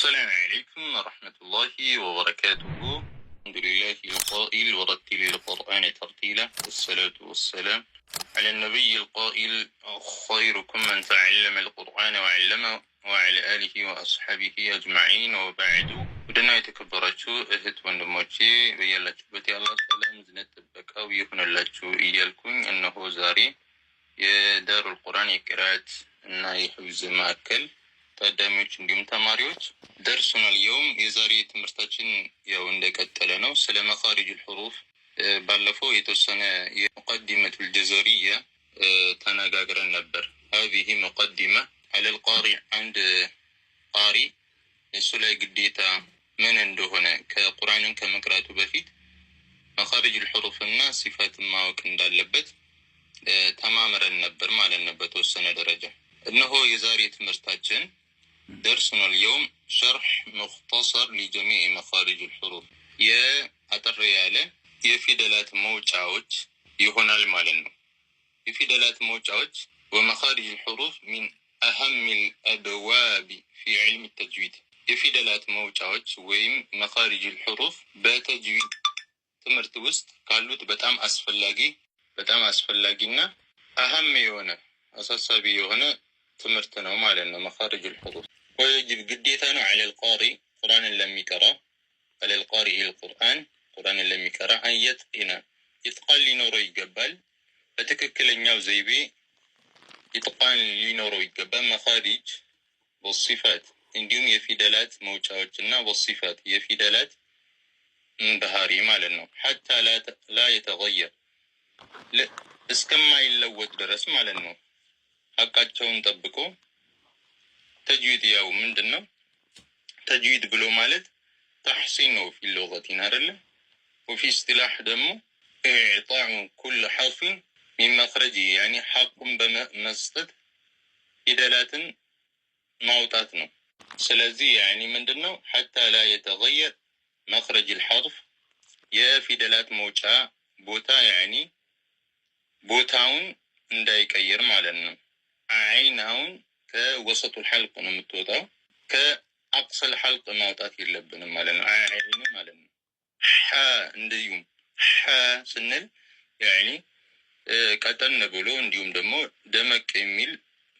السلام عليكم ورحمة الله وبركاته. الحمد لله القائل ورتل القرآن ترتيلا، والصلاة والسلام على النبي القائل خيركم من تعلم القرآن وعلمه وعلى آله وأصحابه أجمعين، وبعد። ውድና የተከበራችሁ እህት ወንድሞቼ፣ በያላችሁበት የአላህ ሰላም፣ እዝነት፣ ጥበቃው ይሁንላችሁ እያልኩኝ፣ እነሆ ዛሬ የዳሩል ቁርአን የቅራአት እና የሕፍዝ ማዕከል ታዳሚዎች እንዲሁም ተማሪዎች درسنا اليوم የዛሬ ትምህርታችን ያው እንደቀጠለ ነው። ስለ مخارج الحروف ባለፈው የተወሰነ የ مقدمة الجزرية ተነጋግረን ነበር። هذه مقدمة على القارئ፣ አንድ ቃሪ እሱ ላይ ግዴታ ምን እንደሆነ፣ ከቁርአንን ከመቅራቱ በፊት مخارج الحروف እና ሲፋትን ማወቅ እንዳለበት ተማምረን ነበር ማለት ነው በተወሰነ ደረጃ። እነሆ የዛሬ ትምህርታችን درسنا اليوم شرح مختصر لجميع مخارج الحروف፣ የአጠር ያለ የፊደላት መውጫዎች ይሆናል ማለት ነው። የፊደላት መውጫዎች ومخارج الحروف من أهم الأبواب في علم التجويد። የፊደላት መውጫዎች ወይም مخارج الحروف በተጅዊድ ትምህርት ውስጥ ካሉት በጣም አስፈላጊ፣ በጣም አስፈላጊና أهم የሆነ፣ አሳሳቢ የሆነ ትምህርት ነው ማለት ነው። مخارج الحروف ويجب ግዴታ ነው على القارئ ቁርአንን ለሚቀራ፣ على القارئ القرآن ቁርአንን ለሚቀራ أن يتقن ኢትቃን ሊኖረው ይገባል። በትክክለኛው ዘይቤ ኢትቃን ሊኖረው ይገባል። مخارج وصفات እንዲሁም የፊደላት መውጫዎች እና وصفات የፊደላት ባህሪ ማለት ነው። حتى لا يتغير እስከማይለወጥ ድረስ ማለት ነው። ሀቃቸውን ጠብቆ ተጅዊድ ያው ምንድን ነው? ተጅዊድ ብሎ ማለት تحسين ነው في لغة አይደለ? وفي اصطلاح ደግሞ إعطاء كل حرف من مخرجه، يعني ሐቁን በመስጠት ፊደላትን ማውጣት ነው። ስለዚህ يعني ምንድን ነው? حتى لا يتغير مخرج الحرف የፊደላት መውጫ ቦታ يعني ቦታውን እንዳይቀይር ማለት ነው። አይን አሁን ከ وسط الحلق ነው የምትወጣው። ከ أقصى الحلق ማውጣት የለብንም ማለት ነው። አይን ማለት ነው። ሐ እንደዚሁም ሐ ስንል يعني ቀጠን ብሎ እንዲሁም ደግሞ ደመቅ የሚል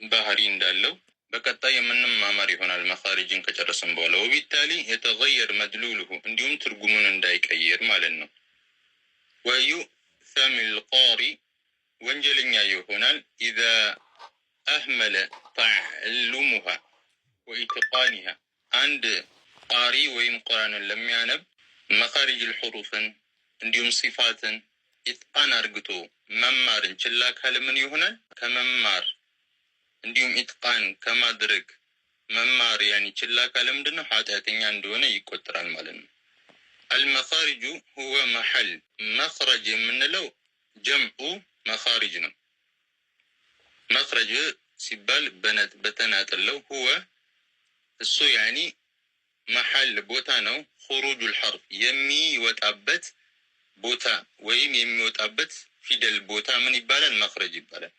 ባህሪ እንዳለው በቀጣይ የምንማማር ይሆናል መኻሪጅን ከጨረስን በኋላ። وبالتالي يتغير مدلوله እንዲሁም ትርጉሙን እንዳይቀይር ማለት ነው። ويأثم القارئ ወንጀለኛ ይሆናል إذا أهمل تعلمها وإتقانها። አንድ ቃሪ ወይም ቁርአንን ለሚያነብ مخارج الحروف ን እንዲሁም ሲፋትን ኢትቃን አርግቶ መማርን ችላ ካለ ምን ይሆናል? ከመማር እንዲሁም ኢትቃን ከማድረግ መማር يعني ችላ ካለ ምንድን ነው? ኃጢአተኛ እንደሆነ ይቆጠራል ማለት ነው። المخارج هو محل፣ መኽረጅ የምንለው جمع مخارج ነው። መኽረጅ ሲባል በተናጠለው هو እሱ يعني محل ቦታ ነው። خروج الحرف የሚወጣበት ቦታ ወይም የሚወጣበት ፊደል ቦታ ምን ይባላል? መኽረጅ ይባላል።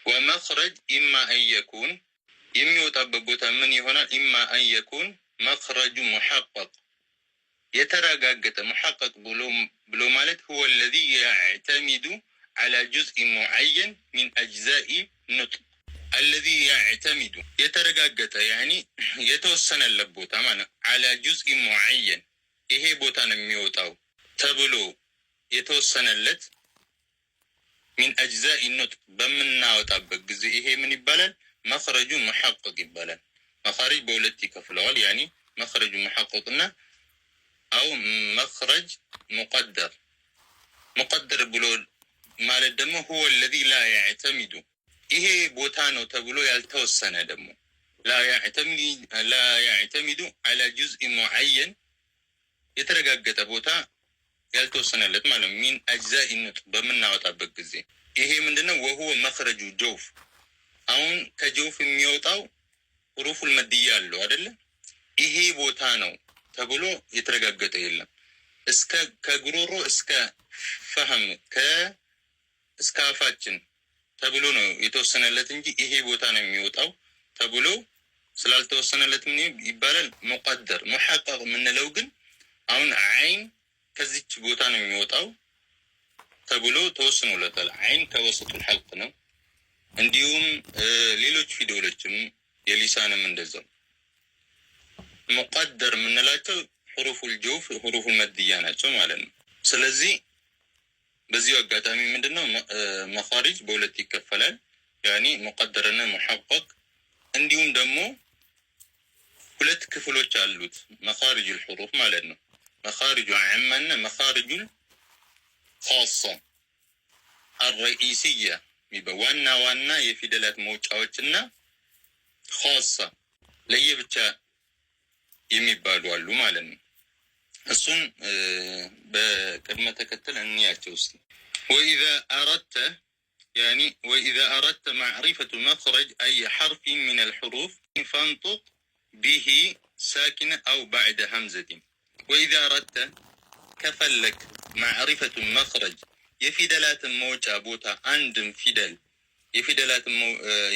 ومخرج إما أن يكون የሚወጣበት ቦታ ምን ይሆናል? إما أن يكون مخرج محقق የተረጋገጠ። محقق ብሎ ማለት هو الذي يعتمد على جزء معين من أجزاء النطق، الذي يعتمد የተረጋገጠ يعني የተወሰነለት ቦታ ማለት على جزء معين ይሄ ቦታ ነው የሚወጣው ተብሎ የተወሰነለት من أجزاء النطق በምናወጣበት ጊዜ ይሄ ምን ይባላል? مخرج محقق ይባላል። መኻሪጅ በሁለት ይከፍለዋል። يعني مخرج محقق እና أو مخرج مقدر። مقدر ብሎ ማለት ደግሞ هو الذي لا يعتمد ይሄ ቦታ ነው ተብሎ ያልተወሰነ ደግሞ لا يعتمد على جزء معين የተረጋገጠ ቦታ ያልተወሰነለት ማለት ነው። من أجزاء النطق በምናወጣበት ጊዜ ይሄ ምንድነው? وهو مخرج الجوف። አሁን ከ جوف የሚወጣው حروف المدية አለው አይደለ? ይሄ ቦታ ነው ተብሎ የተረጋገጠ የለም። እስከ ከጉሮሮ እስከ فم እስከ አፋችን ተብሎ ነው የተወሰነለት እንጂ ይሄ ቦታ ነው የሚወጣው ተብሎ ስላልተወሰነለት ምን ይባላል? مقدر። محقق የምንለው ግን አሁን አይን ከዚች ቦታ ነው የሚወጣው ተብሎ ተወስኖለታል። አይን ከ وسط الحلق ነው። እንዲሁም ሌሎች ፊደሎችም የሊሳንም እንደዛው مقدر የምንላቸው حروف الجوف حروف المدية ናቸው ማለት ነው። ስለዚህ በዚሁ አጋጣሚ ምንድነው مخارج በሁለት ይከፈላል። يعني مقدر ና محقق። እንዲሁም ደግሞ ሁለት ክፍሎች አሉት مخارج الحروف ማለት ነው። مخارج عامة ና مخارج خاصة الرئيسية ዋና ዋና የፊደላት መውጫዎች እና خاصة ለየብቻ የሚባሉ አሉ ማለት ነው። እሱን በቅድመ ተከተል እንያቸው እስኪ። وإذا أردت يعني وإذا أردت معرفة مخرج أي حرف من الحروف فانطق به ساكنا أو بعد همزة። وإذا أردت ከፈለክ معرفة مخرج የፊደላትን መውጫ ቦታ አንድም ፊደል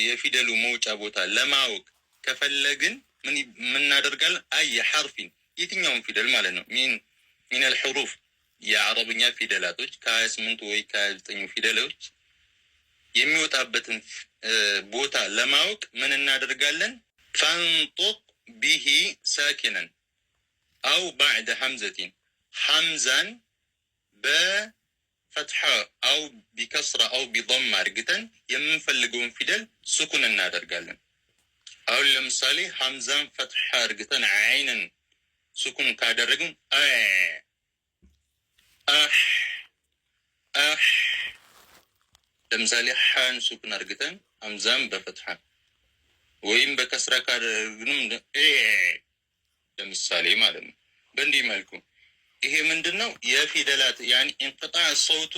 የፊደሉ መውጫ ቦታ ለማወቅ ከፈለግን ምን እናደርጋለን? أي حرف የትኛውን ፊደል ማለት ነው። من الحروف የአረብኛ ፊደላቶች ከ28 ወይ ከ29 ፊደሎች የሚወጣበትን ቦታ ለማወቅ ምን እናደርጋለን? فانطق به ساكنا أو بعد همزة ሐምዛን በ فتحة أو بكسرة أو بضمة አድርግተን የምንፈልገውን ፊደል سكون እናደርጋለን። አሁን ለምሳሌ ሐምዛን فتحة አድርግተን አይንን سكون ካደረግን አህ አህ። ለምሳሌ ሓን سكون አድርግተን ሐምዛን በ فتحة ወይም በ كسرة ካደረግንም ለምሳሌ ማለት ነው። በእንዲህ መልኩ ይሄ ምንድን ነው? የፊደላት يعني انقطاع الصوت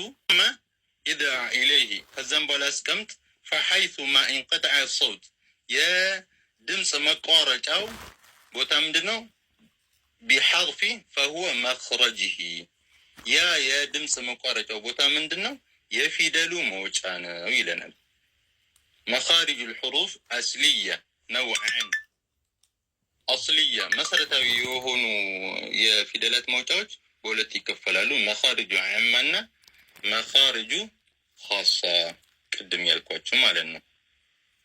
اضع إليه ከዛም በኋላ አስቀምጥ فحيثما انقطع الصوت የድምፅ መቋረጫው ቦታ ምንድን ነው? بحرف فهو مخرجه ያ የድምፅ መቋረጫው ቦታ ምንድን ነው? የፊደሉ መውጫ ነው ይለናል። مخارج الحروف أصلية نوعان أصلية መሰረታዊ የሆኑ የፊደላት መውጫዎች በሁለት ይከፈላሉ። مخارج عامة እና مخارج خاصة ቅድም ያልኳቸው ማለት ነው።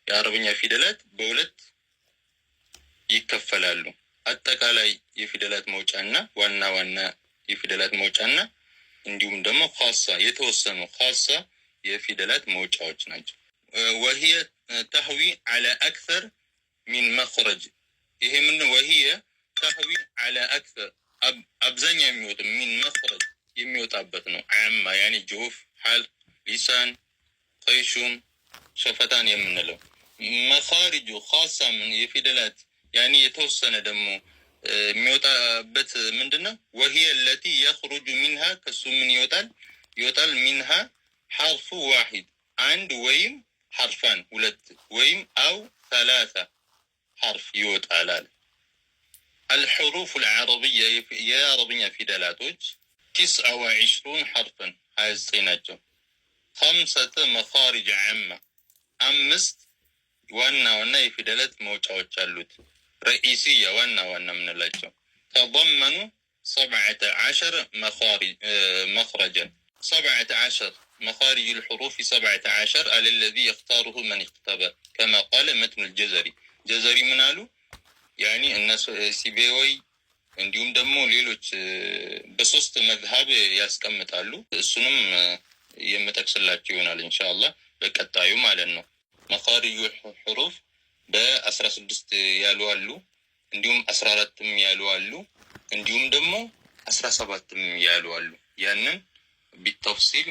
የአረብኛ ፊደላት በሁለት ይከፈላሉ። አጠቃላይ የፊደላት መውጫና ዋና ዋና የፊደላት መውጫና እንዲሁም ደግሞ خاصة የተወሰኑ خاصة የፊደላት መውጫዎች ናቸው። وهي تحوي على أكثر من مخرج ይሄ ምን وهي تحوي على أكثر አብዛኛው የሚወጡ من مخرج የሚወጣበት ነው። عامة يعني جوف፣ حلق፣ لسان፣ خيشوم፣ شفتان የምንለው مخارج خاصة ምን የፊደላት يعني የተወሰነ ደግሞ የሚወጣበት ምንድን ነው? وهي التي يخرج منها ከሱ ምን ይወጣል ይወጣል منها حرف واحد አንድ ወይም حرفان ሁለት ወይም أو ثلاثة حرف ይወጣል አለ። الحروف العربية የአረብኛ ፊደላቶች 29 حرفا 29 ናቸው። خمسة مخارج عامة አምስት ዋና ዋና የፊደላት መውጫዎች አሉት። رئيسية ዋና ዋና የምንላቸው تضمن 17 مخرجا 17 مخارج الحروف 17 على الذي يختاره من اختبر كما قال متن الجزري ጀዘሪ ምን አሉ? يعني እነሱ ሲቤወይ እንዲሁም ደግሞ ሌሎች በሶስት መዝሀብ ያስቀምጣሉ። እሱንም የምጠቅስላቸው ይሆናል إن شاء الله በቀጣዩ ማለት ነው። مخارج الحروف በ16 ያሉ አሉ፣ እንዲሁም 14ም ያሉ አሉ፣ እንዲሁም ደግሞ 17ም ያሉ አሉ። ያንን بالتفصيل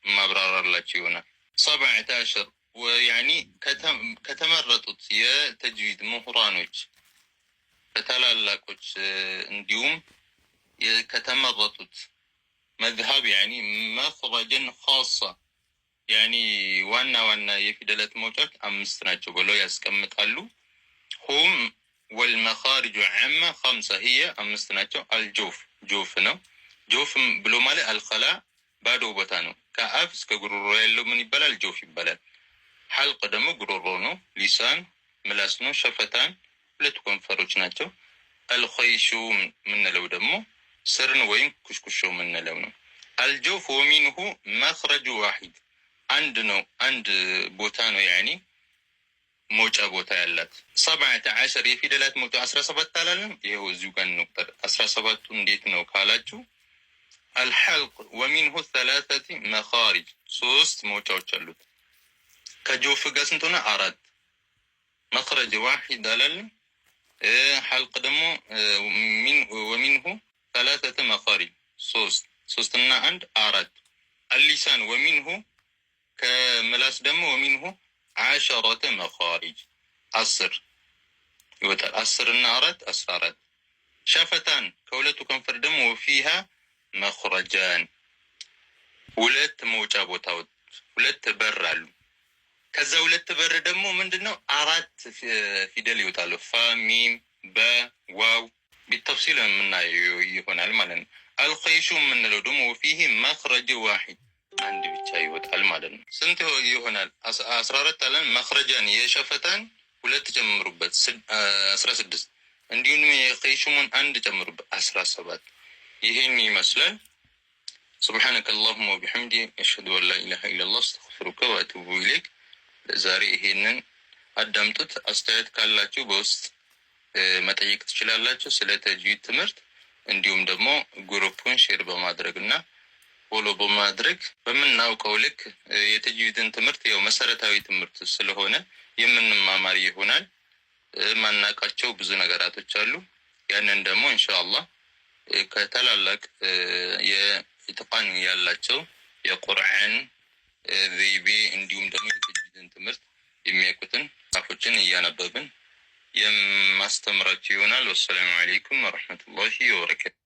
ማብራራላቸው ይሆናል። 17 يعني ከተመረጡት የተጅዊድ ምሁራኖች ከታላላቆች እንዲሁም ከተመረጡት መዝሀብ يعني مخرجا خاصة يعني ዋና ዋና የፊደላት መውጫዎች አምስት ናቸው ብለው ያስቀምጣሉ። هم والمخارج عامة خمسة هي አምስት ናቸው። الجوف جوف ነው። جوف ብሎ ማለት الخلاء ባዶ ቦታ ነው። ከአፍ እስከ ጉሮሮ ያለው ምን ይባላል? جوف ይባላል። حلق ደግሞ ጉሮሮ ነው። لسان ምላስ ነው። شفتان ሁለቱ ከንፈሮች ናቸው። الخيشوم የምንለው ደግሞ ስርን ወይም ኩሽኩሾ የምንለው ነው። الجوف ومنه مخرج واحد አንድ ነው፣ አንድ ቦታ ነው يعني መውጫ ቦታ ያላት። 17 የፊደላት መውጫ 17 አላለም? ይኸው እዚሁ ጋር እንቁጠር። 17ቱ እንዴት ነው ካላችሁ الحلق ومنه ثلاثة مخارج ሶስት መውጫዎች አሉት። ከ جوف ጋር ስንት ሆነ? አራት። مخرج واحد አላለም? حلق ደግሞ ومنه ثلاثة مخارج ሶስት፣ ሶስትና አንድ አራት። اللسان ومنه ከምላስ ደግሞ ومنه 10 مخارج 10 ይወጣል። 10 እና አራት 14። شفتان ከሁለቱ ከንፈር ደግሞ وفيها مخرجان ሁለት መውጫ ቦታዎች ሁለት በር አሉ። ከዛ ሁለት በር ደግሞ ምንድን ነው? አራት ፊደል ይወጣሉ። ፋ፣ ሚም፣ በ፣ ዋው بالتفصيل የምናየው ይሆናል ማለት ነው። الخيشوم የምንለው ደግሞ وفيه مخرج واحد አንድ ብቻ ይወጣል ማለት ነው። ስንት ይሆናል? 14 አለን። مخرجان የ شفتان ሁለት ጨምሩበት 16፣ እንዲሁም የ خيشوم ን አንድ ጨምሩበት 17። ይህን ይመስላል። سبحانك اللهم وبحمدك أشهد أن لا إله إلا الله أستغفرك وأتوب إليك። ዛሬ ይሄንን አዳምጡት። አስተያየት ካላችሁ በውስጥ መጠየቅ ትችላላችሁ ስለ ተጅዊድ ትምህርት፣ እንዲሁም ደግሞ group ኡን share በማድረግ እና follow በማድረግ በምናውቀው ልክ የተጅዊድን ትምህርት ያው መሰረታዊ ትምህርት ስለሆነ የምንማማር ይሆናል። ማናቃቸው ብዙ ነገራቶች አሉ። ያንን ደግሞ ኢንሻአላህ ከታላላቅ የኢትቃን ያላቸው የቁርአን ዘይቤ እንዲሁም ደግሞ የተጅዊድን ትምህርት የሚያውቁትን ጻፎችን እያነበብን የማስተምራቸው ይሆናል። والسلام عليكم ورحمة الله وبركاته።